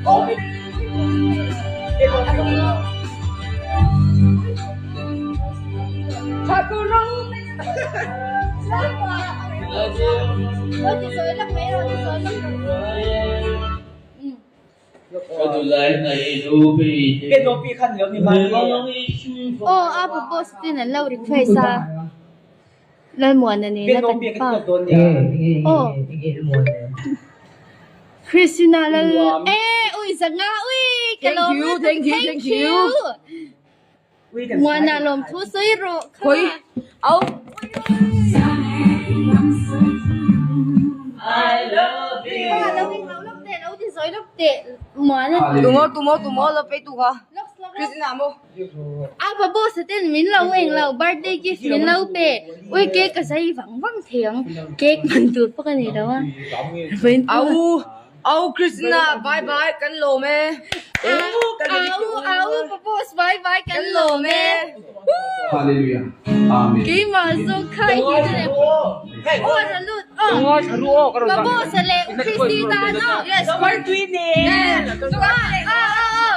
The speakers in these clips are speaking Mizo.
Aw a boss ten an lo request a Lalmuana nena kan pa aw Christina lal e ui zanga ui ka lawm lutuk thank you Muana lawm thu sawi rawh kha. A boss ten min lo eng lo birthday gift min lo pe ui cake ka zai vang vang thei ang cake man tur pawh ka nei lo a. Au Krishna bye bye kan lawm e. Au au boss bye bye kan lawm e. Hallelujah. Amen. Keimah zawk kha i ti le. Aw ra lut aw. Ka boss le Christina no. Yes, party ne. Ah ah ah.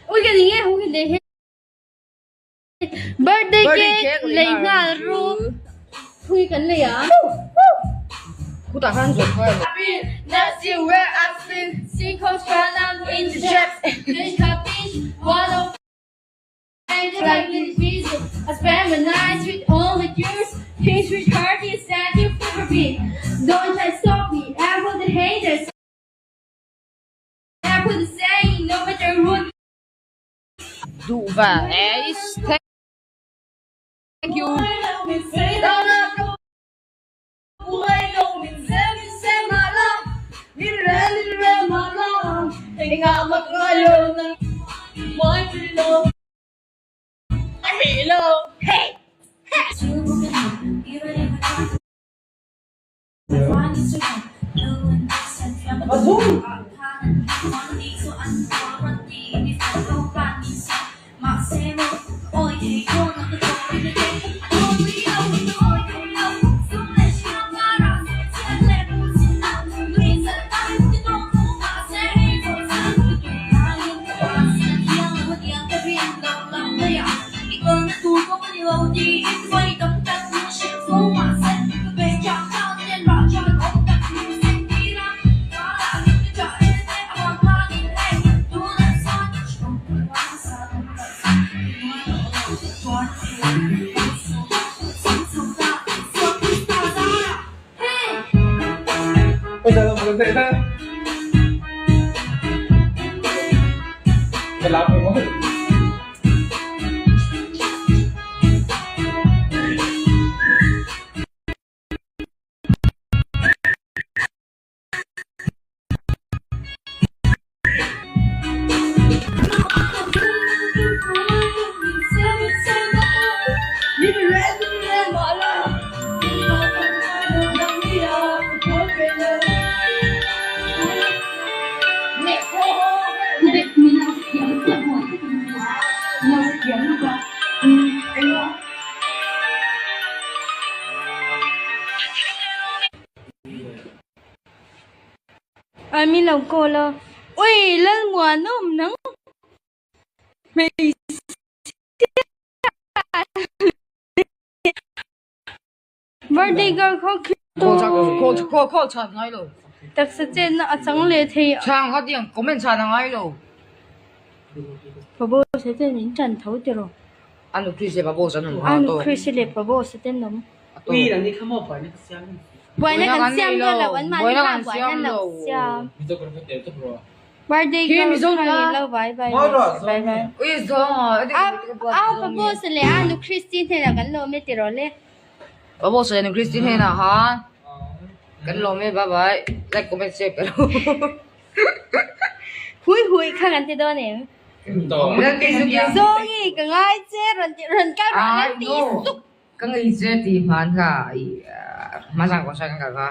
Ui ka ning e hu hi le he. Birthday cake lei nghal ru. Thui kan lei a. Duh va Thank you. Ai min lo call a. Ui Lalmuanawm nang hmeichhia Birthday girl kha khi taksa chetna a chang leh thei a. Chhang kha tiang comment chhan a ngai lo. Pabos te min tan tho tiraw. Anu Chris leh Pabos an awm kha Anu Chris leh Pabos te an awm. Buaina kan siam dawn lo an mahni khan buaina an lo siam. Birthday girl kha ni lo bye bye bye bye. A Pabos leh Anu Christy hnenah kan lawm e tiraw le. Pabos leh Anu Christy hnenah khan kan lawm e bye bye like comment share ka lo. Hui hui kha kan ti dawn em? Zawngi ka ngai che rawn ti rawn kal rawh an ti suk. Ka ngei che ti hman kha i hmasang kawng sai kan kal kha.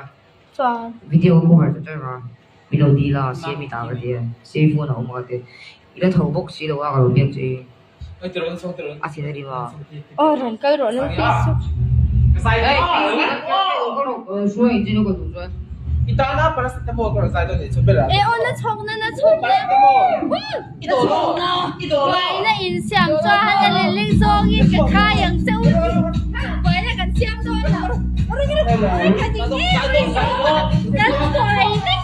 Chuan. Video cover chu chuan ma min lo dil a siam i ta ka ti a siam phone a awm ka ti i la tho bawk si lo a ka lo biak che i a thin a rim a. Aw rawn kal rawh lo ti suk. E aw na chhawk na na chhawk na Buaina in siam chuan a lehling zawngin ka khai ang che u buaina kan siam dawn lo kan buai vek.